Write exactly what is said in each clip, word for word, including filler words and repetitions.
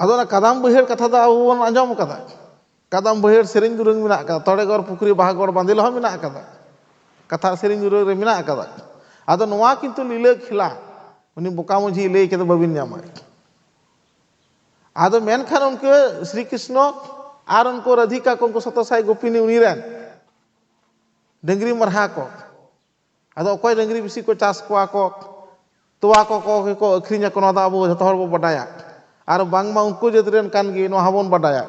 ᱟᱫᱚ ᱚᱱᱟ ᱠᱟᱫᱟᱢ ᱵᱟᱹᱭᱦᱟᱹᱲ ᱠᱟᱛᱷᱟ ᱫᱚ ᱟᱵᱚ ᱵᱚᱱ ᱟᱸᱡᱚᱢ ᱟᱠᱟᱫᱟ᱾ ᱠᱟᱫᱟᱢ ᱵᱟᱹᱭᱦᱟᱹᱲ ᱥᱮᱨᱮᱧ ᱫᱩᱨᱟᱹᱝ ᱢᱮᱱᱟᱜ ᱟᱠᱟᱫᱟ, ᱛᱚᱲᱮ ᱜᱚᱲ ᱯᱩᱠᱷᱨᱤ ᱵᱟᱦᱟ ᱜᱚᱲ ᱵᱟᱸᱫᱮ ᱞᱚᱦᱚ ᱢᱮᱱᱟᱜ ᱟᱠᱟᱫᱟ, ᱠᱟᱛᱷᱟ ᱥᱮᱨᱮᱧ ᱫᱩᱨᱟᱹᱝ ᱨᱮ ᱢᱮᱱᱟᱜ ᱟᱠᱟᱫᱟ᱾ ᱟᱫᱚ ᱱᱚᱣᱟ ᱠᱤᱱᱛᱩ ᱞᱤᱞᱟᱹ ᱠᱷᱮᱞᱟ ᱩᱱᱤ ᱵᱚᱠᱟ ᱢᱟᱹᱡᱷᱤ ᱞᱟᱹᱭ ᱠᱮᱫᱟ ᱵᱟᱹᱵᱤᱱ ᱧᱟᱢᱟ᱾ ᱟᱫᱚ ᱢᱮᱱᱠᱷᱟᱱ ᱩᱱᱠᱩ ᱥᱨᱤ ᱠᱨᱤᱥᱱᱚ ᱟᱨ ᱩᱱᱠᱩ ᱨᱟᱫᱷᱤᱠᱟ ᱠᱚ, ᱩᱱᱠᱩ ᱥᱚᱛᱚ ᱥᱟᱭ ᱜᱳᱯᱤᱱᱤ ᱩᱱᱤ ᱨᱮᱱ ᱰᱟᱹᱝᱨᱤ ᱢᱟᱨᱦᱟ ᱠᱚ, ᱟᱫᱚ ᱚᱠᱚᱭ ᱰᱟᱹᱝᱨᱤ ᱵᱮᱥᱤ ᱠᱚ ᱪᱟᱥ ᱠᱚᱣᱟ ᱠᱚ, ᱛᱚᱣᱟ ᱠᱚ, ᱠᱚ ᱜᱮᱠᱚ ᱟᱹᱠᱷᱨᱤᱧ ᱟᱠᱚ, ᱱᱚᱣᱟ ᱫᱚ ᱟᱵᱚ ᱡᱷᱚᱛᱚ ᱦᱚᱲ ᱵᱚ ᱵᱟᱰᱟᱭᱟ᱾ ᱟᱨ ᱵᱟᱝᱢᱟ ᱩᱱᱠᱩ ᱡᱟᱹᱛ ᱨᱮᱱ ᱠᱟᱱ ᱜᱮ, ᱱᱚᱣᱟ ᱦᱚᱸᱵᱚᱱ ᱵᱟᱰᱟᱭᱟ᱾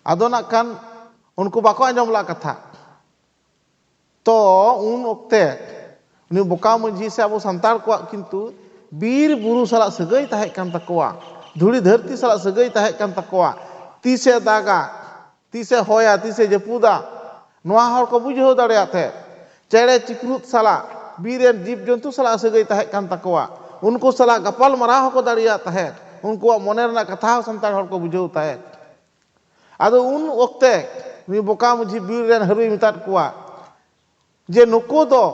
ᱟᱫᱚ ᱱᱟᱜ ᱠᱷᱟᱱ ᱩᱱᱠᱩ ᱵᱟᱠᱚ ᱟᱸᱡᱚᱢ ᱞᱟᱜ ᱠᱟᱛᱷᱟ᱾ ᱛᱚ ᱩᱱ ᱚᱠᱛᱮ ᱩᱱᱤ ᱵᱚᱠᱟ ᱢᱟᱹᱡᱷᱤ ᱥᱮ ᱟᱵᱚ ᱥᱟᱱᱛᱟᱲ ᱠᱚᱣᱟᱜ ᱠᱤᱱᱛᱩ ᱵᱤᱨ ᱵᱩᱨᱩ ᱥᱟᱞᱟᱜ ᱥᱟᱹᱜᱟᱹᱭ ᱛᱟᱦᱮᱸ ᱠᱟᱱ ᱛᱟᱠᱚᱣᱟ, ᱫᱷᱩᱲᱤ ᱫᱷᱟᱹᱨᱛᱤ ᱥᱟᱞᱟᱜ ᱥᱟᱹᱜᱟᱹᱭ ᱛᱟᱦᱮᱸ ᱠᱟᱱ ᱛᱟᱠᱚᱣᱟ᱾ ᱛᱤᱥᱮ ᱫᱟᱜᱟ, ᱛᱤᱥᱮ ᱦᱚᱭᱟ, ᱛᱤᱥᱮ ᱡᱟᱹᱯᱩᱫᱟ, ᱱᱚᱣᱟ ᱦᱚᱲ ᱠᱚ ᱵᱩᱡᱷᱟᱹᱣ ᱫᱟᱲᱮᱭᱟᱜ ᱛᱟᱦᱮᱸᱫ᱾ ᱪᱮᱬᱮ ᱪᱤᱯᱨᱩᱫ ᱥᱟᱞᱟᱜ, ᱵᱤᱨ ᱨᱮᱱ ᱡᱤᱵᱽ ᱡᱚᱱᱛᱩ ᱥᱟᱞᱟᱜ ᱥᱟᱹᱜᱟᱹᱭ ᱛᱟᱦᱮᱸ ᱠᱟᱱ ᱛᱟᱠᱚᱣᱟ, ᱩᱱᱠᱩ ᱥᱟᱞᱟᱜ ᱜᱟᱯᱟᱞ ᱢᱟᱨᱟᱣ ᱦᱚᱸᱠᱚ ᱫᱟᱲᱮᱭᱟᱜ ᱛᱟᱦᱮᱸᱫ᱾ ᱩᱱᱠᱩᱣᱟᱜ ᱢᱚᱱᱮ ᱨᱮᱱᱟᱜ ᱠᱟᱛᱷᱟ ᱦᱚᱸ ᱥᱟᱱᱛᱟᱲ ᱦᱚᱲ ᱠᱚ ᱵᱩᱡᱷᱟᱹᱣ ᱛᱟᱦᱮᱸᱫ᱾ ᱟᱫᱚ ᱩᱱ ᱚᱠᱛᱮ ᱩᱱᱤ ᱵᱚᱠᱟ ᱢᱟᱹᱡᱷᱤ ᱵᱤᱨ ᱨᱮᱱ ᱦᱟᱹᱲᱩᱭ ᱢᱮᱛᱟᱫ ᱠᱚᱣᱟ ᱡᱮ, "ᱱᱩᱠᱩ ᱫᱚ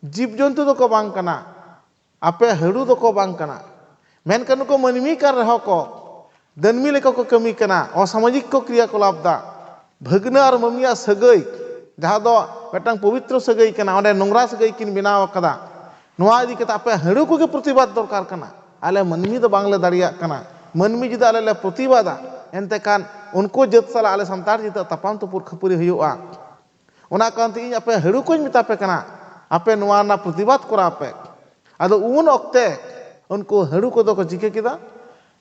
ᱡᱤᱵᱽ ᱡᱚᱱᱛᱩ ᱫᱚᱠᱚ ᱵᱟᱝ ᱠᱟᱱᱟ, ᱟᱯᱮ ᱦᱟᱹᱲᱩ ᱫᱚᱠᱚ ᱵᱟᱝ ᱠᱟᱱᱟ, ᱢᱮᱱᱠᱷᱟᱱ ᱱᱩᱠᱩ ᱢᱟᱹᱱᱢᱤ ᱠᱟᱱ ᱨᱮᱦᱚᱸ ᱠᱚ ᱫᱟᱹᱱᱢᱤ ᱞᱮᱠᱟ ᱠᱚ ᱠᱟᱹᱢᱤ ᱠᱟᱱᱟ, ᱚᱥᱟᱢᱟᱡᱤᱠ ᱠᱚ ᱠᱨᱤᱭᱟ ᱠᱚᱞᱟᱯ ᱫᱟ᱾ ᱵᱷᱟᱹᱜᱽᱱᱟᱹ ᱟᱨ ᱢᱟᱹᱢᱤᱭᱟᱜ ᱥᱟᱹᱜᱟᱹᱭ, ᱡᱟᱦᱟᱸ ᱫᱚ ᱢᱤᱫᱴᱟᱝ ᱯᱚᱵᱤᱛᱨᱚ ᱥᱟᱹᱜᱟᱹᱭ ᱠᱟᱱᱟ, ᱚᱸᱰᱮ ᱱᱚᱝᱨᱟ ᱥᱟᱹᱜᱟᱹᱭ ᱠᱤᱱ ᱵᱮᱱᱟᱣ ᱟᱠᱟᱫᱟ᱾ ᱱᱚᱣᱟ ᱤᱫᱤ ᱠᱟᱛᱮ ᱟᱯᱮ ᱦᱟᱹᱲᱩ ᱠᱚᱜᱮ ᱯᱨᱚᱛᱤᱵᱟᱫ ᱫᱚᱨᱠᱟᱨ ᱠᱟᱱᱟ᱾ ᱟᱞᱮ ᱢᱟᱹᱱᱢᱤ ᱫᱚ ᱵᱟᱝᱞᱮ ᱫᱟᱲᱮᱭᱟᱜ ᱠᱟᱱᱟ᱾ ᱢᱟᱹᱱᱢᱤ ᱡᱩᱫᱤ ᱟᱞᱮ ᱞᱮ ᱯᱨᱚᱛᱤᱵᱟᱫᱟ, ᱮᱱᱛᱮ ᱠᱷᱟᱱ ᱩᱱᱠᱩ ᱡᱟᱹᱛ ᱥᱟᱞᱟᱜ ᱟᱞᱮ ᱥᱟᱱᱛᱟᱲ ᱡᱟᱹᱛᱟᱜ ᱛᱟᱯᱟᱢ ᱛᱩᱯᱩᱫ ᱠᱷᱟᱹᱯᱟᱹᱨᱤ ᱦᱩᱭᱩᱜᱼᱟ᱾ ᱚᱱᱟ ᱠᱟᱨᱚᱱ ᱛᱮ ᱤᱧ ᱟᱯᱮ ᱦᱟᱹᱲᱩ ᱠᱚᱧ ᱢᱮᱛᱟ ᱯᱮ ᱠᱟᱱᱟ, ᱟᱯᱮ ᱱᱚᱣᱟ ᱨᱮᱱᱟᱜ ᱯᱨᱚᱛᱤᱵᱟᱫ ᱠᱚᱨᱟᱣ ᱯᱮ᱾" ᱟᱫᱚ ᱩᱱ ᱚᱠᱛᱮ ᱩᱱᱠᱩ ᱦᱟᱹᱲᱩ ᱠᱚᱫᱚ ᱠᱚ ᱪᱤᱠᱟᱹ ᱠᱮᱫᱟ?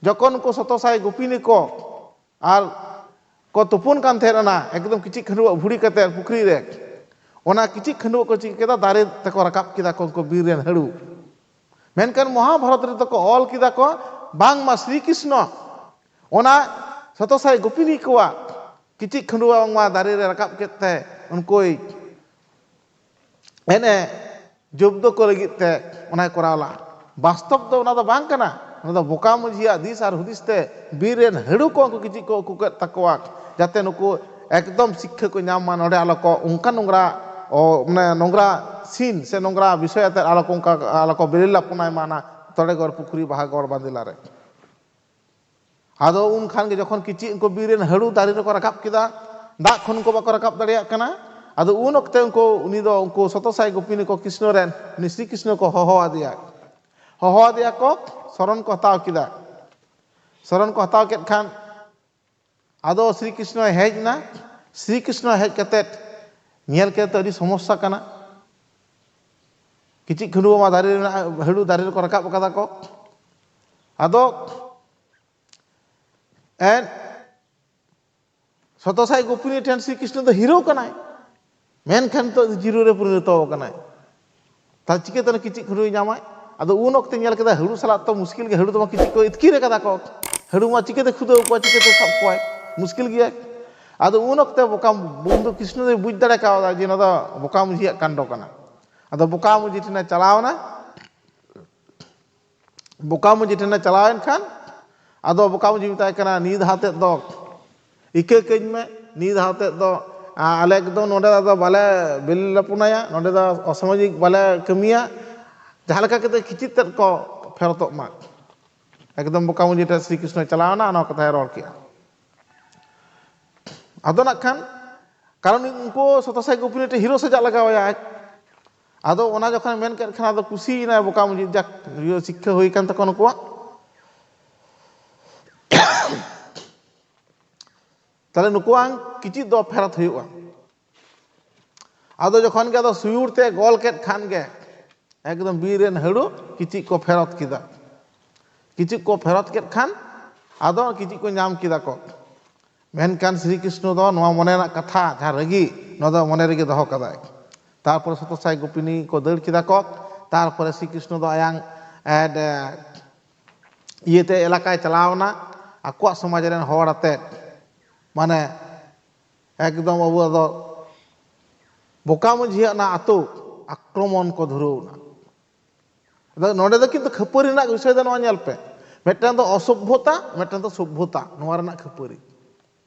ᱡᱚᱠᱷᱚᱱ ᱩᱱᱠᱩ ᱥᱚᱛᱚ ᱥᱟᱭ ᱜᱳᱯᱤᱱᱤ ᱠᱚ ᱟᱨ ᱠᱚ ᱛᱩᱯᱩᱱ ᱠᱟᱱ ᱛᱟᱦᱮᱸᱫ ᱚᱱᱟ ᱮᱠᱫᱚᱢ ᱠᱤᱪᱤᱡ ᱠᱷᱟᱹᱰᱩᱣᱟᱹᱜ ᱵᱷᱩᱲᱤ ᱠᱟᱛᱮ ᱯᱩᱠᱷᱨᱤ ᱨᱮ, ᱚᱱᱟ ᱠᱤᱪᱤᱡ ᱠᱷᱟᱹᱰᱩᱣᱟᱹᱜ ᱠᱚ ᱪᱤᱠᱟᱹ ᱠᱮᱫᱟ? ᱫᱟᱨᱮ ᱛᱮᱠᱚ ᱨᱟᱠᱟᱵ ᱠᱮᱫᱟ ᱠᱚ ᱩᱱᱠᱩ ᱵᱤᱨ ᱨᱮᱱ ᱦᱟᱹᱲᱩ᱾ ᱢᱮᱱᱠᱷᱟᱱ ᱢᱚᱦᱟᱵᱷᱟᱨᱚᱛ ᱨᱮᱫᱚ ᱠᱚ ᱚᱞ ᱠᱮᱫᱟ ᱠᱚ, ᱵᱟᱝᱢᱟ ᱥᱨᱤ ᱠᱨᱤᱥᱱᱚ ᱚᱱᱟ ᱥᱚᱛᱚ ᱥᱟᱭ ᱜᱳᱯᱤᱱᱤ ᱠᱚᱣᱟᱜ ᱠᱤᱪᱤᱡ ᱠᱷᱟᱹᱰᱩᱣᱟᱹ ᱵᱟᱝᱢᱟ ᱫᱟᱨᱮ ᱨᱮ ᱨᱟᱠᱟᱵ ᱠᱮᱫ ᱛᱮ ᱩᱱᱠᱩᱭ ᱮᱱᱮ ᱡᱚᱵᱫᱚ ᱠᱚ ᱞᱟᱹᱜᱤᱫ ᱛᱮ ᱚᱱᱟᱭ ᱠᱚᱨᱟᱣ ᱞᱟᱜᱼᱟ᱾ ᱵᱟᱥᱛᱚᱵ ᱫᱚ ᱚᱱᱟ ᱫᱚ ᱵᱟᱝ ᱠᱟᱱᱟ, ᱚᱱᱟ ᱫᱚ ᱵᱚᱠᱟ ᱢᱟᱹᱡᱷᱤᱭᱟᱜ ᱫᱤᱥ ᱟᱨ ᱦᱩᱫᱤᱥ ᱛᱮ ᱵᱤᱨ ᱨᱮᱱ ᱦᱟᱹᱲᱩ ᱠᱚ ᱩᱱᱠᱩ ᱠᱤᱪᱤᱡ ᱠᱚ ᱩᱠᱩ ᱠᱮᱫ ᱛᱟᱠᱚᱣᱟ, ᱡᱟᱛᱮ ᱱᱩᱠᱩ ᱮᱠᱫᱚᱢ ᱥᱤᱠᱠᱷᱟᱹ ᱠᱚ ᱧᱟᱢ ᱢᱟ, ᱱᱚᱰᱮ ᱟᱞᱚ ᱠᱚ ᱚᱱᱠᱟ ᱱᱚᱝᱨᱟ, ᱚ, ᱢᱟᱱᱮ ᱱᱚᱝᱨᱟ ᱥᱤᱱ ᱥᱮ ᱱᱚᱝᱨᱟ ᱵᱤᱥᱚᱭ ᱟᱛᱮᱫ ᱟᱞᱚ ᱠᱚ ᱚᱱᱠᱟ ᱟᱞᱚ ᱠᱚ ᱵᱮᱞᱮ ᱞᱟᱯᱚᱱᱟᱭ ᱢᱟ ᱚᱱᱟ ᱛᱚᱲᱮᱜᱚᱲ ᱯᱩᱠᱷᱨᱤ ᱵᱟᱦᱟᱜᱚᱲ ᱵᱟᱸᱫᱤᱞᱟ ᱨᱮ᱾ ᱟᱫᱚ ᱩᱱ ᱠᱷᱟᱱ ᱜᱮ ᱡᱚᱠᱷᱚᱱ ᱠᱤᱪᱤᱡ ᱩᱱᱠᱩ ᱵᱤᱨ ᱨᱮᱱ ᱦᱟᱹᱲᱩ ᱫᱟᱨᱮ ᱨᱮᱠᱚ ᱨᱟᱠᱟᱵ ᱠᱮᱫᱟ, ᱫᱟᱜ ᱠᱷᱚᱱ ᱩᱱᱠᱩ ᱵᱟᱠᱚ ᱨᱟᱠᱟᱵ ᱫᱟᱲᱮᱭᱟᱜ ᱠᱟᱱᱟ᱾ ᱟᱫᱚ ᱩᱱ ᱚᱠᱛᱮ ᱩᱱᱠᱩ, ᱩᱱᱤ ᱫᱚ ᱩᱱᱠᱩ ᱥᱚᱛᱚᱥᱟᱭ ᱜᱳᱯᱤᱱᱤ ᱠᱚ ᱠᱨᱤᱥᱱᱚ ᱨᱮᱱ, ᱩᱱᱤ ᱥᱨᱤ ᱠᱨᱤᱥᱱᱚ ᱠᱚ ᱦᱚᱦᱚ ᱟᱫᱮᱭᱟ᱾ ᱦᱚᱦᱚ ᱟᱫᱮᱭᱟ ᱠᱚ, ᱥᱚᱨᱚᱱ ᱠᱚ ᱦᱟᱛᱟᱣ ᱠᱮᱫᱟ᱾ ᱥᱚᱨᱚᱱ ᱠᱚ ᱦᱟᱛᱟᱣ ᱠᱮᱫ ᱠᱷᱟᱱ ᱟᱫᱚ ᱥᱨᱤ ᱠᱨᱤᱥᱱᱚᱭ ᱦᱮᱡ ᱮᱱᱟ᱾ ᱥᱨᱤ ᱠᱨᱤᱥᱱᱚ ᱦᱮᱡ ᱠᱟᱛᱮᱫ ᱧᱮᱞ ᱠᱮᱫ ᱛᱮ ᱟᱹᱰᱤ ᱥᱚᱢᱚᱥᱥᱟ ᱠᱟᱱᱟ᱾ ᱠᱤᱪᱤᱡ ᱠᱷᱟᱹᱰᱩᱣᱟᱹ ᱢᱟ ᱫᱟᱨᱮ ᱨᱮᱱᱟᱜ, ᱦᱟᱹᱲᱩ ᱫᱟᱨᱮ ᱨᱮᱠᱚ ᱨᱟᱠᱟᱵ ᱟᱠᱟᱫᱟ ᱠᱚ᱾ ᱟᱫᱚ ᱮᱱ ᱥᱚᱛᱚᱥᱟᱭ ᱜᱳᱯᱤᱱᱤ ᱴᱷᱮᱱ ᱥᱨᱤ ᱠᱨᱤᱥᱱᱚ ᱫᱚ ᱦᱤᱨᱳ ᱠᱟᱱᱟᱭ, ᱢᱮᱱᱠᱷᱟᱱ ᱱᱤᱛᱚᱜ ᱫᱚ ᱡᱤᱨᱳ ᱨᱮ ᱯᱚᱨᱤᱱᱚᱛᱚ ᱟᱠᱟᱱᱟᱭ᱾ ᱛᱟᱦᱞᱮ ᱪᱤᱠᱟᱹᱛᱮ ᱚᱱᱟ ᱠᱤᱪᱤᱡ ᱠᱷᱟᱹᱰᱩᱣᱟᱹᱭ ᱧᱟᱢᱟᱭ? ᱟᱫᱚ ᱩᱱ ᱚᱠᱛᱮ ᱧᱮᱞ ᱠᱮᱫᱟ ᱦᱟᱹᱲᱩ ᱥᱟᱞᱟᱜ ᱛᱚ ᱢᱩᱥᱠᱤᱞ ᱜᱮ, ᱦᱟᱹᱲᱩ ᱫᱚ ᱢᱟ ᱠᱤᱪᱤᱡ ᱠᱚ ᱤᱛᱠᱤᱨ ᱟᱠᱟᱫᱟ ᱠᱚ, ᱦᱟᱹᱲᱩ ᱢᱟ ᱪᱤᱠᱟᱹᱛᱮ ᱠᱷᱩᱫᱟᱹᱣ ᱠᱚᱣᱟ, ᱪᱤᱠᱟᱹᱛᱮ ᱥᱟᱵ ᱠᱚᱣᱟᱭ, ᱢᱩᱥᱠᱤᱞ ᱜᱮᱭᱟ᱾ ᱟᱫᱚ ᱩᱱ ᱚᱠᱛᱮ ᱵᱚᱠᱟ ᱵᱚᱱᱫᱷᱩ ᱠᱨᱤᱥᱱᱚ ᱫᱚᱭ ᱵᱩᱡᱽ ᱫᱟᱲᱮ ᱠᱟᱣᱫᱟ ᱡᱮ ᱱᱚᱣᱟ ᱫᱚ ᱵᱚᱠᱟ ᱢᱟᱹᱡᱷᱤᱭᱟᱜ ᱠᱟᱱᱰᱚ ᱠᱟᱱᱟ᱾ ᱟᱫᱚ ᱵᱚᱠᱟ ᱢᱟᱹᱡᱷᱤ ᱴᱷᱮᱱᱮ ᱪᱟᱞᱟᱣ ᱮᱱᱟ᱾ ᱵᱚᱠᱟ ᱢᱟᱹᱡᱷᱤ ᱴᱷᱮᱱᱮ ᱪᱟᱞᱟᱣ ᱮᱱ ᱠᱷᱟᱱ ᱟᱫᱚ ᱵᱚᱠᱟ ᱢᱟᱹᱡᱷᱤ ᱢᱮᱛᱟᱭ ᱠᱟᱱᱟ, ᱱᱤᱭᱟᱹ ᱫᱷᱟᱣ ᱛᱮᱫ ᱫᱚ ᱤᱠᱟᱹ ᱠᱟᱹᱧ ᱢᱮ, ᱱᱤᱭᱟᱹ ᱫᱷᱟᱣ ᱛᱮᱫ ᱫᱚ, ᱟ, ᱟᱞᱮ ᱮᱠᱫᱚᱢ ᱱᱚᱰᱮ ᱫᱚ ᱵᱟᱞᱮ ᱵᱮᱞᱮ ᱞᱟᱯᱚᱱᱟᱭᱟ, ᱱᱚᱰᱮ ᱫᱚ ᱚᱥᱟᱢᱟᱡᱤᱠ ᱵᱟᱞᱮ ᱠᱟᱹᱢᱤᱭᱟ, ᱡᱟᱦᱟᱸ ᱞᱮᱠᱟ ᱠᱟᱛᱮ ᱠᱤᱪᱤᱫ ᱛᱮᱫ ᱠᱚ ᱯᱷᱮᱨᱚᱛᱚᱜ ᱢᱟ, ᱮᱠᱫᱚᱢ ᱵᱚᱠᱟ ᱢᱟᱹᱡᱷᱤ ᱴᱷᱮᱱ ᱥᱨᱤ ᱠᱨᱤᱥᱱᱚᱭ ᱪᱟᱞᱟᱣ ᱮᱱᱟ, ᱱᱚᱣᱟ ᱠᱟᱛᱷᱟᱭ ᱨᱚᱲ ᱠᱮᱜᱼᱟ᱾ ᱟᱫᱚ ᱱᱟᱜ ᱠᱷᱟᱱ ᱠᱟᱨᱚᱱ ᱩᱱᱠᱩ ᱥᱚᱛᱚᱥᱟᱭ ᱜᱳᱯᱤᱱᱤ ᱴᱷᱮᱱ ᱦᱤᱨᱳ ᱥᱟᱡᱟᱜ ᱞᱟᱜᱟᱣ ᱟᱭᱟ ᱟᱡ᱾ ᱟᱫᱚ ᱚᱱᱟ ᱡᱚᱠᱷᱚᱱ ᱢᱮᱱ ᱠᱮᱫ ᱠᱷᱟᱱ ᱟᱫᱚ ᱠᱩᱥᱤᱭᱮᱱᱟᱭ ᱵᱚᱠᱟ ᱢᱟᱹᱡᱷᱤ, ᱡᱟᱠ, ᱤᱭᱟᱹ ᱥᱤᱠᱠᱷᱟᱹ ᱦᱩᱭ ᱟᱠᱟᱱ ᱛᱟᱠᱚᱣᱟ ᱱᱩᱠᱩᱣᱟᱜ᱾ ᱛᱟᱦᱞᱮ ᱱᱩᱠᱩᱣᱟᱜ ᱠᱤᱪᱤᱫ ᱫᱚ ᱯᱷᱮᱨᱚᱛ ᱦᱩᱭᱩᱜᱼᱟ᱾ ᱟᱫᱚ ᱡᱚᱠᱷᱚᱱ ᱜᱮ ᱟᱫᱚ ᱥᱩᱭᱩᱲ ᱛᱮ ᱜᱚᱞ ᱠᱮᱫ ᱠᱷᱟᱱ ᱜᱮ ᱮᱠᱫᱚᱢ ᱵᱤᱨ ᱨᱮᱱ ᱦᱟᱹᱲᱩ ᱠᱤᱪᱤᱫ ᱠᱚ ᱯᱷᱮᱨᱚᱛ ᱠᱮᱫᱟ᱾ ᱠᱤᱪᱤᱫ ᱠᱚ ᱯᱷᱮᱨᱚᱛ ᱠᱮᱫ ᱠᱷᱟᱱ ᱟᱫᱚ ᱠᱤᱪᱤᱫ ᱠᱚ ᱧᱟᱢ ᱠᱮᱫᱟ ᱠᱚ᱾ ᱢᱮᱱᱠᱷᱟᱱ ᱥᱨᱤ ᱠᱨᱤᱥᱱᱚ ᱫᱚ ᱱᱚᱣᱟ ᱢᱚᱱᱮ ᱨᱮᱱᱟᱜ ᱠᱟᱛᱷᱟ, ᱡᱟᱦᱟᱸ ᱨᱟᱹᱜᱤ, ᱱᱚᱣᱟ ᱫᱚ ᱢᱚᱱᱮ ᱨᱮᱜᱮ ᱫᱚᱦᱚ ᱠᱟᱫᱟᱭ᱾ ᱛᱟᱨᱯᱚᱨᱮ ᱥᱚᱛᱚᱥᱟᱭ ᱜᱳᱯᱤᱱᱤ ᱠᱚ ᱫᱟᱹᱲ ᱠᱮᱫᱟ ᱠᱚ᱾ ᱛᱟᱨᱯᱚᱨᱮ ᱥᱨᱤ ᱠᱨᱤᱥᱱᱚ ᱫᱚ ᱟᱭᱟᱝ, ᱮ, ᱤᱭᱟᱹᱛᱮ ᱮᱞᱟᱠᱟᱭ ᱪᱟᱞᱟᱣ ᱮᱱᱟ, ᱟᱠᱚᱣᱟᱜ ᱥᱚᱢᱟᱡᱽ ᱨᱮᱱ ᱦᱚᱲ ᱟᱛᱮᱫ, ᱢᱟᱱᱮ ᱮᱠᱫᱚᱢ ᱟᱵᱚ ᱫᱚ ᱵᱚᱠᱟ ᱢᱟᱹᱡᱷᱤᱭᱟᱜ ᱚᱱᱟ ᱟᱹᱛᱩ ᱟᱠᱨᱚᱢᱚᱱ ᱠᱚ ᱫᱷᱩᱨᱟᱹᱣ ᱮᱱᱟ᱾ ᱟᱫᱚ ᱱᱚᱰᱮ ᱫᱚ ᱠᱤᱱᱛᱩ ᱠᱷᱟᱹᱯᱟᱹᱨᱤ ᱨᱮᱱᱟᱜ ᱵᱤᱥᱚᱭ ᱫᱚ ᱱᱚᱣᱟ ᱧᱮᱞ ᱯᱮ, ᱢᱤᱫᱴᱟᱝ ᱫᱚ ᱚᱥᱚᱵᱷᱚᱛᱟ, ᱢᱤᱫᱴᱟᱝ ᱫᱚ ᱥᱚᱵᱷᱚᱛᱟ, ᱱᱚᱣᱟ ᱨᱮᱱᱟᱜ ᱠᱷᱟᱹᱯᱟᱹᱨᱤ᱾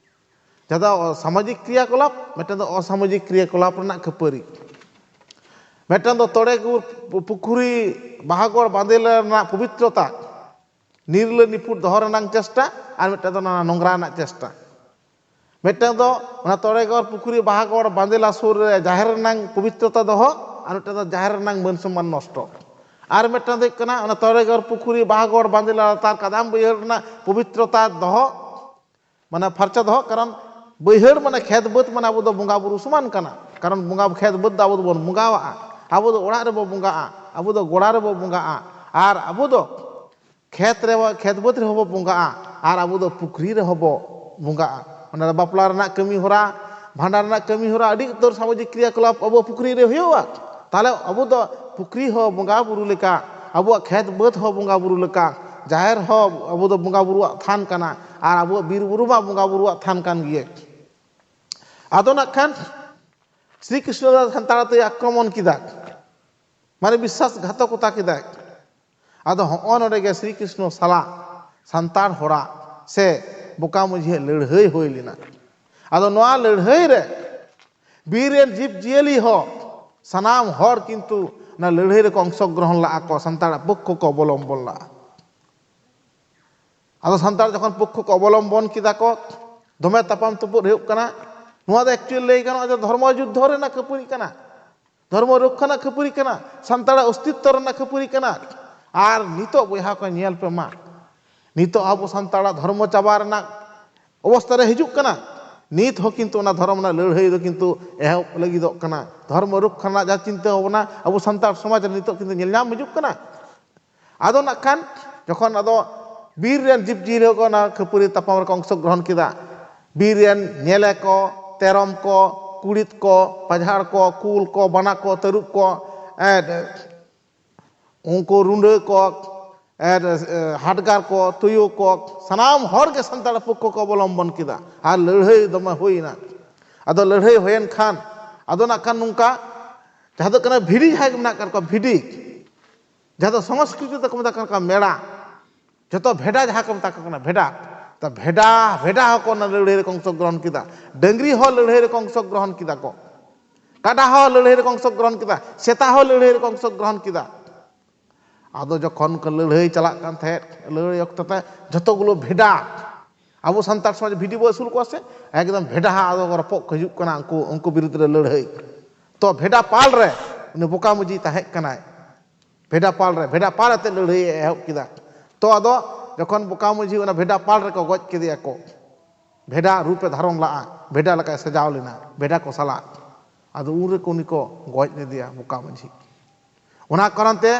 ᱡᱟᱦᱟᱸ ᱫᱚ ᱥᱟᱢᱟᱡᱤᱠ ᱠᱨᱤᱭᱟᱠᱚᱞᱟᱯ, ᱢᱤᱫᱴᱟᱝ ᱫᱚ ᱚᱥᱟᱢᱟᱡᱤᱠ ᱠᱨᱤᱭᱟᱠᱚᱞᱟᱯ ᱨᱮᱱᱟᱜ ᱠᱷᱟᱹᱯᱟᱹᱨᱤ᱾ ᱢᱤᱫᱴᱟᱝ ᱫᱚ ᱛᱚᱲᱮ ᱜᱩᱨ ᱯᱩᱠᱷᱨᱤ ᱵᱟᱦᱟᱜᱚᱲ ᱵᱟᱸᱫᱮ ᱨᱮᱱᱟᱜ ᱯᱚᱵᱤᱛᱨᱚᱛᱟ, ᱱᱤᱨᱞᱟᱹ ᱱᱤᱯᱷᱩᱴ ᱫᱚᱦᱚ ᱨᱮᱱᱟᱜ ᱪᱮᱥᱴᱟ, ᱟᱨ ᱢᱤᱫᱴᱟᱝ ᱫᱚ ᱚᱱᱟ ᱱᱚᱝᱨᱟ ᱨᱮᱱᱟᱜ ᱪᱮᱥᱴᱟ᱾ ᱢᱤᱫᱴᱟᱝ ᱫᱚ ᱚᱱᱟ ᱛᱚᱲᱮᱜᱚᱲ ᱯᱩᱠᱷᱨᱤ ᱵᱟᱦᱟᱜᱚᱲ ᱵᱟᱸᱫᱮᱞᱟ ᱥᱩᱨ ᱨᱮ ᱡᱟᱦᱮᱨ ᱨᱮᱱᱟᱝ ᱯᱚᱵᱤᱛᱨᱚᱛᱟ ᱫᱚᱦᱚ, ᱟᱨ ᱢᱤᱫᱴᱟᱝ ᱫᱚ ᱡᱟᱦᱮᱨ ᱨᱮᱱᱟᱝ ᱢᱟᱹᱱ ᱥᱚᱱᱢᱟᱱ ᱱᱚᱥᱴᱚ᱾ ᱟᱨ ᱢᱤᱫᱴᱟᱝ ᱫᱚ ᱦᱩᱭᱩᱜ ᱠᱟᱱᱟ ᱚᱱᱟ ᱛᱚᱲᱮᱜᱚᱲ ᱯᱩᱠᱷᱨᱤ ᱵᱟᱦᱟᱜᱚᱲ ᱵᱟᱸᱫᱮᱞᱟ ᱞᱟᱛᱟᱨ ᱠᱟᱫᱟᱢ ᱵᱟᱹᱭᱦᱟᱹᱲ ᱨᱮᱱᱟᱜ ᱯᱚᱵᱤᱛᱨᱚᱛᱟ ᱫᱚᱦᱚ, ᱢᱟᱱᱮ ᱯᱷᱟᱨᱪᱟ ᱫᱚᱦᱚ᱾ ᱠᱟᱨᱚᱱ ᱵᱟᱹᱭᱦᱟᱹᱲ ᱢᱟᱱᱮ ᱠᱷᱮᱛ ᱵᱟᱹᱫᱽ ᱢᱟᱱᱮ ᱟᱵᱚ ᱫᱚ ᱵᱚᱸᱜᱟ ᱵᱩᱨᱩ ᱥᱚᱢᱟᱱ ᱠᱟᱱᱟ᱾ ᱠᱟᱨᱚᱱ ᱵᱚᱸᱜᱟ ᱠᱷᱮᱛ ᱵᱟᱹᱫᱽ ᱫᱚ ᱟᱵᱚ ᱫᱚᱵᱚᱱ ᱵᱚᱸᱜᱟᱣᱟᱜᱼᱟ, ᱟᱵᱚ ᱫᱚ ᱚᱲᱟᱜ ᱨᱮᱵᱚ ᱵᱚᱸᱜᱟᱜᱼᱟ, ᱟᱵᱚ ᱫᱚ ᱜᱚᱲᱟ ᱨᱮᱵᱚ ᱵᱚᱸᱜᱟᱜᱼᱟ, ᱟᱨ ᱟᱵᱚ ᱫᱚ ᱠᱷᱮᱛ ᱨᱮ, ᱠᱷᱮᱛ ᱵᱟᱹᱫᱽ ᱨᱮᱦᱚᱸ ᱵᱚ ᱵᱚᱸᱜᱟᱜᱼᱟ, ᱟᱨ ᱟᱵᱚ ᱫᱚ ᱯᱩᱠᱷᱨᱤ ᱨᱮᱦᱚᱸ ᱵᱚ ᱵᱚᱸᱜᱟᱜᱼᱟ᱾ ᱚᱱᱟ ᱫᱚ ᱵᱟᱯᱞᱟ ᱨᱮᱱᱟᱜ ᱠᱟᱹᱢᱤ ᱦᱚᱨᱟ, ᱵᱷᱟᱸᱰᱟᱱ ᱨᱮᱱᱟᱜ ᱠᱟᱹᱢᱤ ᱦᱚᱨᱟ, ᱟᱹᱰᱤ ᱩᱛᱟᱹᱨ ᱥᱟᱢᱟᱡᱤᱠ ᱠᱨᱤᱭᱟᱠᱚᱞᱟᱯ ᱟᱵᱚ ᱯᱩᱠᱷᱨᱤ ᱨᱮ ᱦᱩᱭᱩᱜᱼᱟ᱾ ᱛᱟᱦᱚᱞᱮ ᱟᱵᱚ ᱫᱚ ᱯᱩᱠᱷᱨᱤ ᱦᱚᱸ ᱵᱚᱸᱜᱟ ᱵᱩᱨᱩ ᱞᱮᱠᱟ, ᱟᱵᱚᱣᱟᱜ ᱠᱷᱮᱛ ᱵᱟᱹᱫᱽ ᱦᱚᱸ ᱵᱚᱸᱜᱟ ᱵᱩᱨᱩ ᱞᱮᱠᱟ, ᱡᱟᱦᱮᱨ ᱦᱚᱸ ᱟᱵᱚ ᱫᱚ ᱵᱚᱸᱜᱟ ᱵᱩᱨᱩᱣᱟᱜ ᱛᱷᱟᱱ ᱠᱟᱱᱟ, ᱟᱨ ᱟᱵᱚᱣᱟᱜ ᱵᱤᱨ ᱵᱩᱨᱩ ᱢᱟ ᱵᱚᱸᱜᱟ ᱵᱩᱨᱩᱣᱟᱜ ᱛᱷᱟᱱ ᱠᱟᱱ ᱜᱮᱭᱟ᱾ ᱟᱫᱚ ᱱᱟᱜ ᱠᱷᱟᱱ ᱥᱨᱤ ᱠᱨᱤᱥᱱᱚ ᱫᱚ ᱥᱟᱱᱛᱟᱲ ᱟᱛᱮ ᱟᱠᱨᱚᱢᱚᱱ ᱠᱮᱫᱟ, ᱢᱟᱱᱮ ᱵᱤᱥᱥᱟᱥ ᱜᱷᱟᱛᱚᱠᱚᱛᱟ ᱠᱮᱫᱟᱭ᱾ ᱟᱫᱚ ᱦᱚᱸᱜᱼᱚ ᱱᱚᱰᱮ ᱜᱮ ᱥᱨᱤ ᱠᱨᱤᱥᱱᱚ ᱥᱟᱞᱟᱜ ᱥᱟᱱᱛᱟᱲ ᱦᱚᱲᱟᱜ ᱥᱮ ᱵᱚᱠᱟ ᱢᱟᱹᱡᱷᱤᱭᱟᱜ ᱞᱟᱹᱲᱦᱟᱹᱭ ᱦᱩᱭ ᱞᱮᱱᱟ᱾ ᱟᱫᱚ ᱱᱚᱣᱟ ᱞᱟᱹᱲᱦᱟᱹᱭ ᱨᱮ ᱵᱤᱨ ᱨᱮᱱ ᱡᱤᱵᱽ ᱡᱤᱭᱟᱹᱞᱤ ᱦᱚᱸ, ᱥᱟᱱᱟᱢ ᱦᱚᱲ ᱠᱤᱱᱛᱩ ᱚᱱᱟ ᱞᱟᱹᱲᱦᱟᱹᱭ ᱨᱮᱠᱚ ᱚᱝᱥᱚᱜᱨᱚᱦᱚᱱ ᱞᱟᱜᱼᱟ ᱠᱚ, ᱥᱟᱱᱛᱟᱲᱟᱜ ᱯᱚᱠᱠᱷᱚ ᱠᱚ ᱚᱵᱚᱞᱚᱢᱵᱚᱱ ᱞᱟᱜᱼᱟ᱾ ᱟᱫᱚ ᱥᱟᱱᱛᱟᱲ ᱡᱚᱠᱷᱚᱱ ᱯᱚᱠᱠᱷᱚ ᱠᱚ ᱚᱵᱚᱞᱚᱢᱵᱚᱱ ᱠᱮᱫᱟ ᱠᱚ, ᱫᱚᱢᱮ ᱛᱟᱯᱟᱢ ᱛᱩᱯᱩᱫ ᱦᱩᱭᱩᱜ ᱠᱟᱱᱟ᱾ ᱱᱚᱣᱟ ᱫᱚ actually ᱞᱟᱹᱭ ᱜᱟᱱᱚᱜᱼᱟ ᱡᱮ ᱫᱷᱚᱨᱢᱚ ᱡᱩᱫᱽᱫᱷᱚ ᱨᱮᱱᱟᱜ ᱠᱷᱟᱹᱯᱟᱹᱨᱤ ᱠᱟᱱᱟ, ᱫᱷᱚᱨᱢᱚ ᱨᱚᱠᱠᱷᱟ ᱨᱮᱱᱟᱜ ᱠᱷᱟᱹᱯᱟᱹᱨᱤ ᱠᱟᱱᱟ, ᱥᱟᱱᱛᱟᱲᱟᱜ ᱚᱥᱛᱤᱛᱛᱚ ᱨᱮᱱᱟᱜ ᱠᱷᱟᱹᱯᱟᱹᱨᱤ ᱠᱟᱱᱟ᱾ ᱟᱨ ᱱᱤᱛᱚᱜ ᱵᱚᱭᱦᱟ ᱠᱚ ᱧᱮᱞ ᱯᱮ ᱢᱟ, ᱱᱤᱛᱚᱜ ᱟᱵᱚ ᱥᱟᱱᱛᱟᱲᱟᱜ ᱫᱷᱚᱨᱢᱚ ᱪᱟᱵᱟ ᱨᱮᱱᱟᱜ ᱚᱵᱚᱥᱛᱟ ᱨᱮ ᱦᱤᱡᱩᱜ ᱠᱟᱱᱟ᱾ ᱱᱤᱛ ᱦᱚᱸ ᱠᱤᱱᱛᱩ ᱚᱱᱟ ᱫᱷᱚᱨᱚᱢ ᱨᱮᱱᱟᱜ ᱞᱟᱹᱲᱦᱟᱹᱭ ᱫᱚ ᱠᱤᱱᱛᱩ ᱮᱦᱚᱵ ᱞᱟᱹᱜᱤᱫᱚᱜ ᱠᱟᱱᱟ᱾ ᱫᱷᱚᱨᱢᱚ ᱨᱚᱠᱠᱷᱟ ᱨᱮᱱᱟᱜ ᱡᱟᱦᱟᱸ ᱪᱤᱱᱛᱟᱹ ᱵᱷᱟᱵᱽᱱᱟ ᱟᱵᱚ ᱥᱟᱱᱛᱟᱲ ᱥᱚᱢᱟᱡᱽ ᱨᱮ ᱱᱤᱛᱚᱜ ᱠᱤᱱᱛᱩ ᱧᱮᱞ ᱧᱟᱢ ᱦᱤᱡᱩᱜ ᱠᱟᱱᱟ᱾ ᱟᱫᱚ ᱱᱟᱜ ᱠᱷᱟᱱ ᱡᱚᱠᱷᱚᱱ ᱟᱫᱚ ᱵᱤᱨ ᱨᱮᱱ ᱡᱤᱵᱽ ᱡᱤᱭᱟᱹᱞᱤ ᱠᱚ ᱚᱱᱟ ᱠᱷᱟᱹᱯᱟᱹᱨᱤ ᱛᱟᱯᱟᱢ ᱨᱮᱠᱚ ᱚᱝᱥᱚᱜᱨᱚᱦᱚᱱ ᱠᱮᱫᱟ, ᱵᱤᱨ ᱨᱮᱱ ᱧᱮᱞᱮ ᱠᱚ, ᱛᱮᱨᱚᱢ ᱠᱚ, ᱠᱩᱲᱤᱫ ᱠᱚ, ᱯᱟᱡᱷᱟᱲ ᱠᱚ, ᱠᱩᱞ ᱠᱚ, ᱵᱟᱱᱟ ᱠᱚ, ᱛᱟᱹᱨᱩᱵ ᱠᱚ, ᱮᱸ, ᱩᱱᱠᱩ ᱨᱩᱸᱰᱟᱹ ᱠᱚ, ᱮᱸ, ᱦᱟᱰᱜᱟᱨ ᱠᱚ, ᱛᱩᱭᱩ ᱠᱚ, ᱥᱟᱱᱟᱢ ᱦᱚᱲ ᱜᱮ ᱥᱟᱱᱛᱟᱲ ᱯᱚᱠᱠᱷᱚ ᱠᱚ ᱚᱵᱚᱞᱚᱢᱵᱚᱱ ᱠᱮᱫᱟ ᱟᱨ ᱞᱟᱹᱲᱦᱟᱹᱭ ᱫᱚᱢᱮ ᱦᱩᱭᱱᱟ᱾ ᱟᱫᱚ ᱞᱟᱹᱲᱦᱟᱹᱭ ᱦᱩᱭᱮᱱ ᱠᱷᱟᱱ ᱟᱫᱚ ᱱᱟᱜ ᱠᱷᱟᱱ ᱱᱚᱝᱠᱟ, ᱡᱟᱦᱟᱸ ᱫᱚ ᱠᱟᱱᱟ ᱵᱷᱤᱰᱤ, ᱡᱟᱦᱟᱸᱭ ᱠᱚ ᱢᱮᱱᱟᱜ ᱠᱟᱜ ᱠᱚᱣᱟ ᱵᱷᱤᱰᱤ, ᱡᱟᱦᱟᱸ ᱫᱚ ᱥᱚᱝᱥᱠᱨᱤᱛ ᱛᱮᱠᱚ ᱢᱮᱛᱟᱜ ᱠᱟᱱ ᱠᱚᱣᱟ ᱢᱮᱲᱟ, ᱡᱚᱛᱚ ᱵᱷᱮᱰᱟ ᱡᱟᱦᱟᱸ ᱠᱚ ᱢᱮᱛᱟ ᱠᱚ ᱠᱟᱱᱟ ᱵᱷᱮᱰᱟ, ᱛᱚ ᱵᱷᱮᱰᱟ, ᱵᱷᱮᱰᱟ ᱦᱚᱸᱠᱚ ᱚᱱᱟ ᱞᱟᱹᱲᱦᱟᱹᱭ ᱨᱮᱠᱚ ᱚᱝᱥᱚᱜᱨᱚᱦᱚᱱ ᱠᱮᱫᱟ, ᱰᱟᱹᱝᱨᱤ ᱦᱚᱸ ᱞᱟᱹᱲᱦᱟᱹᱭ ᱨᱮᱠᱚ ᱚᱝᱥᱚᱜᱨᱚᱦᱚᱱ ᱠᱮᱫᱟ ᱠᱚ, ᱠᱟᱰᱟ ᱦᱚᱸ ᱞᱟᱹᱲᱦᱟᱹᱭ ᱨᱮᱠᱚ ᱚᱝᱥᱚᱜᱨᱚᱦᱚᱱ ᱠᱮᱫᱟ, ᱥᱮᱛᱟ ᱦᱚᱸ ᱞᱟᱹᱲᱦᱟᱹᱭ ᱨᱮᱠᱚ ᱚᱝᱥᱚᱜᱨᱚᱦᱚᱱ ᱠᱮᱫᱟ᱾ ᱟᱫᱚ ᱡᱚᱠᱷᱚᱱ ᱠᱚ ᱞᱟᱹᱲᱦᱟᱹᱭ ᱪᱟᱞᱟᱜ ᱠᱟᱱ ᱛᱟᱦᱮᱸᱫ, ᱞᱟᱹᱲᱦᱟᱹᱭ ᱚᱠᱛᱚ ᱛᱮ ᱡᱷᱚᱛᱚ ᱜᱩᱞᱳ ᱵᱷᱮᱰᱟ, ᱟᱵᱚ ᱥᱟᱱᱛᱟᱲ ᱥᱚᱢᱟᱡᱽ ᱵᱷᱤᱰᱤ ᱵᱚ ᱟᱹᱥᱩᱞ ᱠᱚᱣᱟ ᱥᱮ, ᱮᱠᱫᱚᱢ ᱵᱷᱮᱰᱟ ᱦᱟᱸᱜ ᱟᱫᱚ ᱠᱚ ᱨᱚᱯᱚᱜ ᱠᱚ ᱦᱤᱡᱩᱜ ᱠᱟᱱᱟ ᱩᱱᱠᱩ, ᱩᱱᱠᱩ ᱵᱤᱨᱩᱫᱽ ᱨᱮ ᱞᱟᱹᱲᱦᱟᱹᱭ᱾ ᱛᱚ ᱵᱷᱮᱰᱟ ᱯᱟᱞ ᱨᱮ ᱩᱱᱤ ᱵᱚᱠᱟ ᱢᱟᱹᱡᱷᱤ ᱛᱟᱦᱮᱸ ᱠᱟᱱᱟᱭ, ᱵᱷᱮᱰᱟ ᱯᱟᱞ ᱨᱮ, ᱵᱷᱮᱰᱟ ᱯᱟᱞ ᱟᱛᱮ ᱞᱟᱹᱲᱦᱟᱹᱭ ᱮ ᱮᱦᱚᱵ ᱠᱮᱫᱟ᱾ ᱛᱚ ᱟᱫᱚ ᱡᱚᱠᱷᱚᱱ ᱵᱚᱠᱟ ᱢᱟᱹᱡᱷᱤ ᱚᱱᱟ ᱵᱷᱮᱰᱟ ᱯᱟᱞ ᱨᱮᱠᱚ ᱜᱚᱡ ᱠᱮᱫᱮᱭᱟ ᱠᱚ, ᱵᱷᱮᱰᱟ ᱨᱩᱯ ᱮ ᱫᱷᱟᱨᱚᱱ ᱞᱟᱜᱼᱟ, ᱵᱷᱮᱰᱟ ᱞᱮᱠᱟᱭ ᱥᱟᱡᱟᱣ ᱞᱮᱱᱟ ᱵᱷᱮᱰᱟ ᱠᱚ ᱥᱟᱞᱟᱜ, ᱟᱫᱚ ᱩᱱ ᱨᱮᱠᱚ ᱩᱱᱤ ᱠᱚ ᱜᱚᱡ ᱞᱮᱫᱮᱭᱟ ᱵᱚᱠᱟ ᱢᱟᱹᱡᱷᱤ᱾ ᱚᱱᱟ ᱠᱟᱨᱚᱱ ᱛᱮ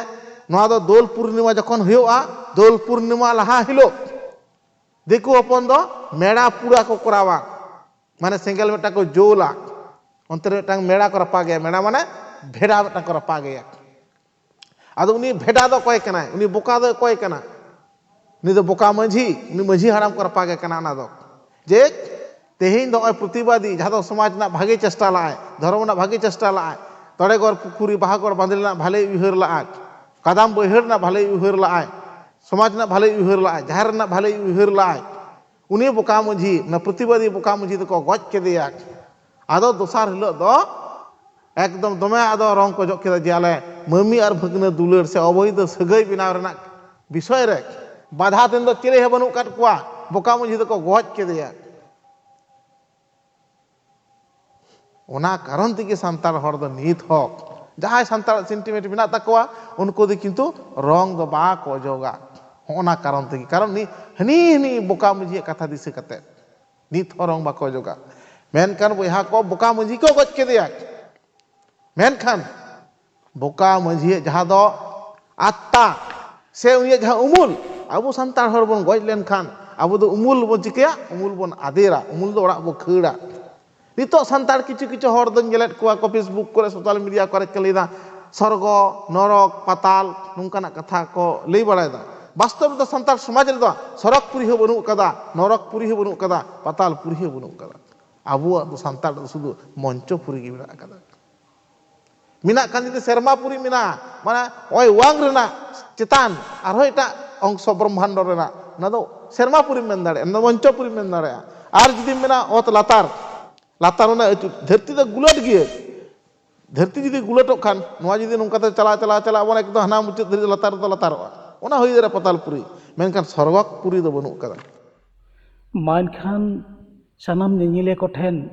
ᱱᱚᱣᱟ ᱫᱚ ᱫᱳᱞ ᱯᱩᱨᱱᱤᱢᱟ ᱡᱚᱠᱷᱚᱱ ᱦᱩᱭᱩᱜᱼᱟ, ᱫᱳᱞ ᱯᱩᱨᱱᱤᱢᱟ ᱞᱟᱦᱟ ᱦᱤᱞᱳᱜ ᱫᱤᱠᱩ ᱦᱚᱯᱚᱱ ᱫᱚ ᱢᱮᱲᱟ ᱯᱩᱲᱟ ᱠᱚ ᱠᱚᱨᱟᱣᱟ, ᱢᱟᱱᱮ ᱥᱮᱸᱜᱮᱞ ᱢᱤᱫᱴᱟᱝ ᱠᱚ ᱡᱳᱞᱟ, ᱚᱱᱛᱮ ᱨᱮ ᱢᱤᱫᱴᱟᱝ ᱢᱮᱲᱟ ᱠᱚ ᱨᱟᱯᱟᱜᱮᱭᱟ, ᱢᱮᱲᱟ ᱢᱟᱱᱮ ᱵᱷᱮᱰᱟ ᱢᱤᱫᱴᱟᱝ ᱠᱚ ᱨᱟᱯᱟᱜᱮᱭᱟ᱾ ᱟᱫᱚ ᱩᱱᱤ ᱵᱷᱮᱰᱟ ᱫᱚ ᱚᱠᱚᱭ ᱠᱟᱱᱟᱭ? ᱩᱱᱤ ᱵᱚᱠᱟ ᱫᱚ ᱚᱠᱚᱭ ᱠᱟᱱᱟ? ᱩᱱᱤ ᱫᱚ ᱵᱚᱠᱟ ᱢᱟᱹᱡᱷᱤ, ᱩᱱᱤ ᱢᱟᱹᱡᱷᱤ ᱦᱟᱲᱟᱢ ᱠᱚ ᱨᱟᱯᱟᱜᱮ ᱠᱟᱱᱟ᱾ ᱚᱱᱟ ᱫᱚ ᱡᱮ ᱛᱮᱦᱮᱧ ᱫᱚ ᱱᱚᱜᱼᱚᱭ ᱯᱨᱚᱛᱤᱵᱟᱫᱤ, ᱡᱟᱦᱟᱸ ᱫᱚ ᱥᱚᱢᱟᱡᱽ ᱨᱮᱱᱟᱜ ᱵᱷᱟᱜᱮ ᱪᱮᱥᱴᱟ ᱞᱟᱜᱼᱟᱭ, ᱫᱷᱚᱨᱚᱢ ᱨᱮᱱᱟᱜ ᱵᱷᱟᱜᱮ ᱪᱮᱥᱴᱟ ᱞᱟᱜᱼᱟᱭ, ᱛᱚᱲᱮᱜᱚᱲ ᱯᱩᱠᱷᱩᱨᱤ ᱵᱟᱦᱟᱜᱚᱲ ᱵᱟᱸᱫᱽᱨᱤ ᱨᱮᱱᱟᱜ ᱵᱷᱟᱞᱮᱭ ᱩᱭᱦᱟᱹᱨ ᱞᱟᱜᱼᱟᱭ, ᱠᱟᱫᱟᱢ ᱵᱟᱹᱭᱦᱟᱹᱲ ᱨᱮᱱᱟᱜ ᱵᱷᱟᱞᱮᱭ ᱩᱭᱦᱟᱹᱨ ᱞᱟᱜᱼᱟᱭ, ᱥᱚᱢᱟᱡᱽ ᱨᱮᱱᱟᱜ ᱵᱷᱟᱞᱮᱭ ᱩᱭᱦᱟᱹᱨ ᱞᱟᱜᱼᱟᱭ, ᱡᱟᱦᱮᱨ ᱨᱮᱱᱟᱜ ᱵᱷᱟᱞᱮᱭ ᱩᱭᱦᱟᱹᱨ ᱞᱟᱜᱼᱟᱭ, ᱩᱱᱤ ᱵᱚᱠᱟ ᱢᱟᱹᱡᱷᱤ, ᱚᱱᱟ ᱯᱨᱚᱛᱤᱵᱟᱫᱤ ᱵᱚᱠᱟ ᱢᱟᱹᱡᱷᱤ ᱫᱚᱠᱚ ᱜᱚᱡ ᱠᱮᱫᱮᱭᱟ᱾ ᱟᱫᱚ ᱫᱚᱥᱟᱨ ᱦᱤᱞᱳᱜ ᱫᱚ ᱮᱠᱫᱚᱢ ᱫᱚᱢᱮ ᱟᱫᱚ ᱨᱚᱝ ᱠᱚ ᱚᱡᱚᱜ ᱠᱮᱫᱟ ᱡᱮ ᱟᱞᱮ ᱢᱟᱹᱢᱤ ᱟᱨ ᱵᱷᱟᱹᱜᱽᱱᱟᱹ ᱫᱩᱞᱟᱹᱲ ᱥᱮ ᱚᱵᱚᱭᱫᱷᱚ ᱥᱟᱹᱜᱟᱹᱭ ᱵᱮᱱᱟᱣ ᱨᱮᱱᱟᱜ ᱵᱤᱥᱚᱭ ᱨᱮ ᱵᱟᱫᱷᱟ ᱛᱮᱱ ᱫᱚ ᱪᱤᱞᱤ ᱦᱚᱸ ᱵᱟᱹᱱᱩᱜ ᱟᱠᱟᱫ ᱠᱚᱣᱟ, ᱵᱚᱠᱟ ᱢᱟᱹᱡᱷᱤ ᱫᱚᱠᱚ ᱜᱚᱡ ᱠᱮᱫᱮᱭᱟ᱾ ᱚᱱᱟ ᱠᱟᱨᱚᱱ ᱛᱮᱜᱮ ᱥᱟᱱᱛᱟᱲ ᱦᱚᱲ ᱫᱚ ᱱᱤᱛ ᱦᱚᱸ ᱡᱟᱦᱟᱸᱭ ᱥᱟᱱᱛᱟᱲ ᱥᱮᱱᱴᱤᱢᱮᱱᱴ ᱢᱮᱱᱟᱜ ᱛᱟᱠᱚᱣᱟ, ᱩᱱᱠᱩ ᱫᱚ ᱠᱤᱱᱛᱩ ᱨᱚᱝ ᱫᱚ ᱵᱟᱠᱚ ᱚᱡᱚᱜᱟ᱾ ᱦᱚᱸᱜᱼᱚ ᱱᱟ ᱠᱟᱨᱚᱱ ᱛᱮᱜᱮ, ᱠᱟᱨᱚᱱ ᱱᱤ-, ᱦᱟᱹᱱᱤ ᱦᱟᱹᱱᱤ ᱵᱚᱠᱟ ᱢᱟᱹᱡᱷᱤᱭᱟᱜ ᱠᱟᱛᱷᱟ ᱫᱤᱥᱟᱹ ᱠᱟᱛᱮ ᱱᱤᱛ ᱦᱚᱸ ᱨᱚᱝ ᱵᱟᱠᱚ ᱚᱡᱚᱜᱟ᱾ ᱢᱮᱱᱠᱷᱟᱱ ᱵᱚᱭᱦᱟ ᱠᱚ, ᱵᱚᱠᱟ ᱢᱟᱹᱡᱷᱤ ᱠᱚ ᱜᱚᱡ ᱠᱮᱫᱮᱭᱟ, ᱢᱮᱱᱠᱷᱟᱱ ᱵᱚᱠᱟ ᱢᱟᱹᱡᱷᱤᱭᱟᱜ ᱡᱟᱦᱟᱸ ᱫᱚ ᱟᱛᱛᱟ ᱥᱮ ᱩᱱᱤᱭᱟᱜ ᱡᱟᱦᱟᱸ ᱩᱢᱩᱞ, ᱟᱵᱚ ᱥᱟᱱᱛᱟᱲ ᱦᱚᱲ ᱵᱚᱱ ᱜᱚᱡ ᱞᱮᱱᱠᱷᱟᱱ ᱟᱵᱚ ᱫᱚ ᱩᱢᱩᱞ ᱵᱚᱱ ᱪᱤᱠᱟᱹᱭᱟ? ᱩᱢᱩᱞ ᱵᱚᱱ ᱟᱫᱮᱨᱟ, ᱩᱢᱩᱞ ᱫᱚ ᱚᱲᱟᱜ ᱵᱚ ᱠᱷᱟᱹᱲᱟ᱾ ᱱᱤᱛᱚᱜ ᱥᱟᱱᱛᱟᱲ ᱠᱤᱪᱷᱩ ᱠᱤᱪᱷᱩ ᱦᱚᱲ ᱫᱚᱧ ᱧᱮᱞᱮᱫ ᱠᱚᱣᱟ ᱠᱚ Facebook ᱠᱚᱨᱮ, ᱥᱳᱥᱟᱞ ᱢᱤᱰᱤᱭᱟ ᱠᱚᱨᱮ ᱠᱚ ᱞᱟᱹᱭᱫᱟ ᱥᱚᱨᱜᱚ, ᱱᱚᱨᱚᱠ, ᱯᱟᱛᱟᱞ, ᱱᱚᱝᱠᱟᱱᱟᱜ ᱠᱟᱛᱷᱟ ᱠᱚ ᱞᱟᱹᱭ ᱵᱟᱲᱟᱭᱮᱫᱟ᱾ ᱵᱟᱥᱛᱚᱵ ᱨᱮᱫᱚ ᱥᱟᱱᱛᱟᱲ ᱥᱚᱢᱟᱡᱽ ᱨᱮᱫᱚ ᱥᱚᱨᱚᱜᱽ ᱯᱩᱨᱤ ᱦᱚᱸ ᱵᱟᱹᱱᱩᱜ ᱠᱟᱫᱟ, ᱱᱚᱨᱚᱠ ᱯᱩᱨᱤ ᱦᱚᱸ ᱵᱟᱹᱱᱩᱜ ᱠᱟᱫᱟ, ᱯᱟᱛᱟᱞ ᱯᱩᱨᱤ ᱦᱚᱸ ᱵᱟᱹᱱᱩᱜ ᱠᱟᱫᱟ᱾ ᱟᱵᱚᱣᱟᱜ ᱫᱚ, ᱥᱟᱱᱛᱟᱲ ᱫᱚ ᱥᱩᱫᱷᱩ ᱢᱚᱧᱪᱚᱯᱩᱨᱤ ᱜᱮ ᱢᱮᱱᱟᱜ ᱟᱠᱟᱫᱟ᱾ ᱢᱮᱱᱟᱜ ᱠᱷᱟᱱ ᱡᱩᱫᱤ ᱥᱮᱨᱢᱟᱯᱩᱨᱤ ᱢᱮᱱᱟᱜᱼᱟ, ᱢᱟᱱᱮ ᱱᱚᱜᱼᱚᱭ ᱚᱣᱟᱝ ᱨᱮᱱᱟᱜ ᱪᱮᱛᱟᱱ ᱟᱨᱦᱚᱸ ᱮᱴᱟᱜ ᱚᱝᱥᱚ ᱵᱨᱚᱦᱢᱟᱱᱰᱚ ᱨᱮᱱᱟᱜ, ᱚᱱᱟ ᱫᱚ ᱥᱮᱨᱢᱟᱯᱩᱨᱤᱢ ᱢᱮᱱ ᱫᱟᱲᱮᱭᱟᱜᱼᱟ, ᱚᱱᱟ ᱫᱚ ᱢᱚᱧᱪᱚᱯᱩᱨᱤᱢ ᱢᱮᱱ ᱫᱟᱲᱮᱭᱟᱜᱼᱟ᱾ ᱟᱨ ᱡᱩᱫᱤᱢ ᱢᱮᱱᱟ ᱚᱛ ᱞᱟᱛᱟᱨ, ᱞᱟᱛᱟᱨ ᱚᱱᱟ ᱟᱹᱪᱩᱨ, ᱫᱷᱟᱹᱨᱛᱤ ᱫᱚ ᱜᱩᱞᱟᱹᱴ ᱜᱮᱭᱟ, ᱫᱷᱟᱹᱨᱛᱤ ᱡᱩᱫᱤ ᱜᱩᱞᱟᱹᱴᱚᱜ ᱠᱷᱟᱱ, ᱱᱚᱣᱟ ᱡᱩᱫᱤ ᱱᱚᱝᱠᱟᱛᱮ ᱪᱟᱞᱟᱣ, ᱪᱟᱞᱟᱣ, ᱪᱟᱞᱟᱣ ᱟᱵᱚᱱ, ᱮᱠᱫᱚᱢ ᱦᱟᱱᱟ ᱢᱩᱪᱟᱹᱫ ᱫᱷᱟᱹᱨᱤᱡ ᱞᱟᱛᱟᱨ ᱨᱮᱫᱚ ᱞᱟᱛᱟᱨᱚᱜᱼᱟ, ᱚᱱᱟ ᱦᱩᱭ ᱫᱟᱲᱮᱭᱟᱜᱼᱟ ᱯᱟᱛᱟᱞᱯᱩᱨᱤ, ᱢᱮᱱᱠᱷᱟᱱ ᱥᱚᱨᱜᱚᱯᱩᱨᱤ ᱫᱚ ᱵᱟᱹᱱᱩᱜ ᱟᱠᱟᱫᱟ᱾ ᱢᱟ ᱮᱱᱠᱷᱟᱱ ᱥᱟᱱᱟᱢ ᱧᱮᱧᱮᱞᱤᱭᱟᱹ ᱠᱚᱴᱷᱮᱱ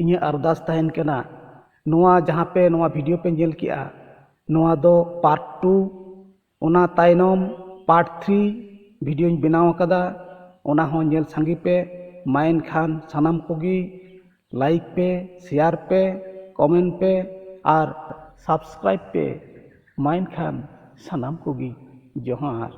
ᱤᱧᱟᱹᱜ ᱟᱨᱫᱟᱥ ᱛᱟᱦᱮᱱ ᱠᱟᱱᱟ, ᱱᱚᱣᱟ ᱡᱟᱦᱟᱸ ᱯᱮ ᱱᱚᱣᱟ ᱵᱷᱤᱰᱤᱭᱳ ᱯᱮ ᱧᱮᱞ ᱠᱮᱜᱼᱟ, ᱱᱚᱣᱟ ᱫᱚ ᱯᱟᱨᱴ ᱴᱩ, ᱚᱱᱟ ᱛᱟᱭᱱᱚᱢ ᱯᱟᱨᱴ ᱛᱷᱨᱤ ᱵᱷᱤᱰᱤᱭᱳᱧ ᱵᱮᱱᱟᱣ ᱟᱠᱟᱫᱟ, ᱚᱱᱟ ᱦᱚᱸ ᱧᱮᱞ ᱥᱟᱸᱜᱮ ᱯᱮ᱾ ᱢᱟ ᱮᱱᱠᱷᱟᱱ ᱥᱟᱱᱟᱢ ᱠᱚᱜᱮ ᱞᱟᱭᱤᱠ ᱯᱮ, ᱥᱮᱭᱟᱨ ᱯᱮ, ᱠᱚᱢᱮᱱᱴ ᱯᱮ ᱟᱨ ᱥᱟᱵᱥᱠᱨᱟᱭᱤᱵ ᱯᱮ᱾ ᱢᱟ ᱮᱱᱠᱷᱟᱱ ᱥᱟᱱᱟᱢ ᱠᱚᱜᱮ ᱡᱚᱦᱟᱨ᱾